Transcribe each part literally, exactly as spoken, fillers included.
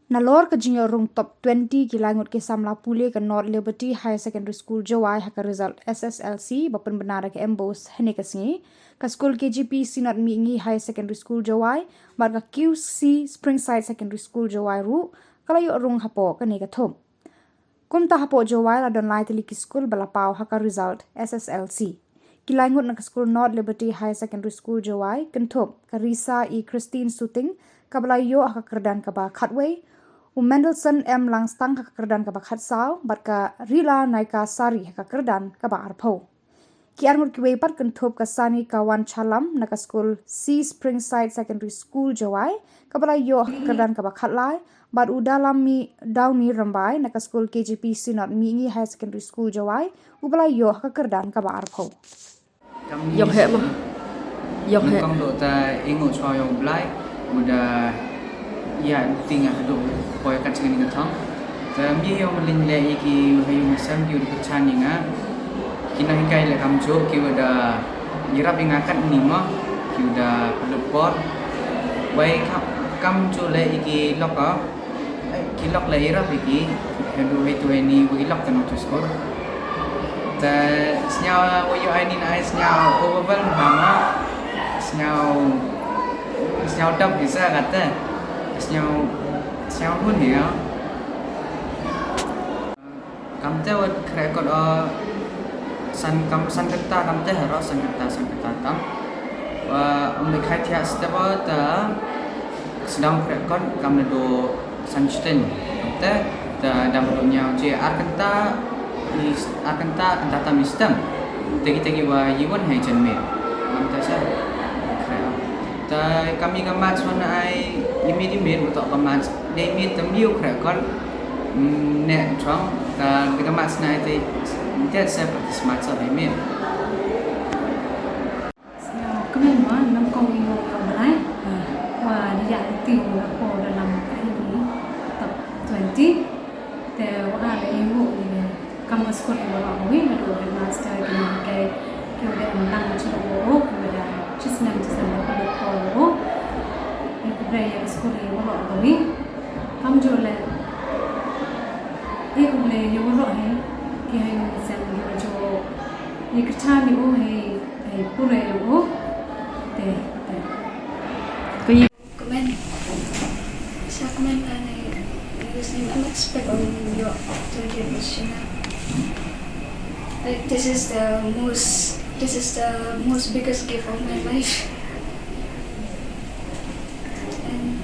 Nalor ka jingïoh rung top twenty ki lai ngut ki samla pule ka North Liberty Higher Secondary School Jowai ha ka result S S L C ba pynbna da ka MBOSE hynne ka sngi, ka skul K J P Synod Mihngi Higher Secondary School Jowai bad ka Q C Springside Secondary School Jowai ruh ka la ïoh rung hapoh kane ka thup. Kumta hapoh Jowai la don lai tylli ki skul ba la paw ha ka result S S L C. Ki lai ngut na ka skul North Liberty Higher Secondary School Jowai kynthup ka Risa E Christine Suting kaba la ïoh ha ka kyrdan kaba khatwei, u Mendelssohn M Langstang ha ka kyrdan kaba khatsaw bad ka Rila Naika Sari ha ka kyrdan kaba arphew. Ki ar ngut kiwei pat kynthup ka Sani Kawan Chalam na ka skul C Springside Secondary School Jowai kaba la ïoh ha ka kyrdan kaba khatlai, bad u Dalami Downy Rymbai na ka skul K J P Synod Mihngi Higher Secondary School Jowai uba la ïoh ha ka kyrdan kaba arphew. Ïong heh ma. Ïong heh. Kong dok ta ingu chwa ïong blai uda ïa ting ah dok poi kat sini ka thong. Te mi ïong maling le i ki hayu masam ki uda kyrchan ïa nga. Ki nang hikai le kam jo ki uda ïarap ïa nga kat ni ma ki uda pynlut por. Wai kam, kam jo le i ki lok ah. Ki lok la ïarap ïa ki, haduh hei tu hei ni, ki lok tang tu skul. Te sñiaw wa ïoh ai ni na ai sñiaw overwhelm hama. Sñiaw, sñiaw dap visa kata. Sñiaw, sñiaw hun ya. Kamte wat krekot o san kam san kynta kamte haro san kynta san kynta tam. Wa um de khai thiah step o ta sdang krekot kam na do san shiteng. Te ta dam do ñiaw je ar kynta i ar kynta kynta tam i stem. Tegi tegi wa yiwan hai jen me. Kamte sa. Krekot. Ta kami ka maths wan ai i mi di mir utok ka maths. Dei mir tam liu krekot. Ne trong ta di ka maths na ai te. Te sa practice maths ai mir. Sñiaw kmen ma nyngkong i ngooh ïa u Blai. Wa da ïa lynti u la poi dalam ka hynñiew top twenty. Te wa la i ngooh i kam ka skul i waroh kawi naduh headmaster ki nonghikai ki wa da em lang jong u, ki wa da shisnem shisnem da pynlut por u. Ïa khublei ïa ka skul i waroh kawi. Kamjooh leh i khublei ïa waroh hi ki ha ïing ki sem ki wa jooh ïa kyrchan ïa u hi. Ai pura ïa u. Te, te. Ko ye. Comment. Sa comment kan ai using unexpected ïoh twentieth position. Like this is the most, this is the most biggest gift of my life. And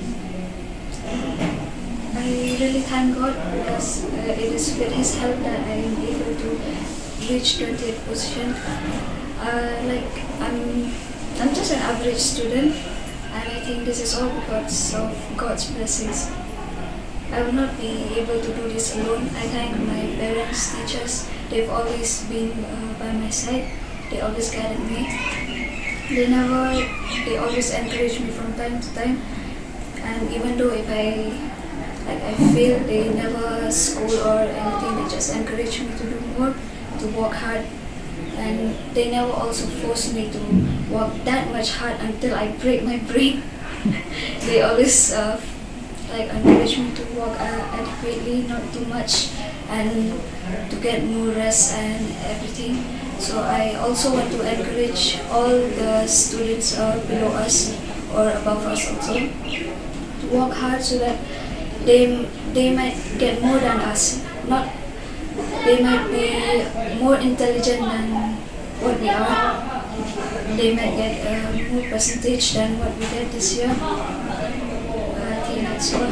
I really thank God because uh, it is with His help that I am able to reach twentieth position. Uh, like I'm, I'm just an average student, and I think this is all because of God's blessings. I will not be able to do this alone. I thank my parents, teachers. They've always been uh, by my side. They always guided me. They never, they always encouraged me from time to time. And even though if I, like, I fail, they never scold or anything. They just encourage me to do more, to work hard. And they never also force me to work that much hard until I break my brain. They always uh, like encourage me to work uh, adequately, not too much, and to get more rest and everything. So I also want to encourage all the students uh, below us or above us also to work hard so that they they might get more than us. Not they might be more intelligent than what we are. They might get a more percentage than what we get this year. I think that's all.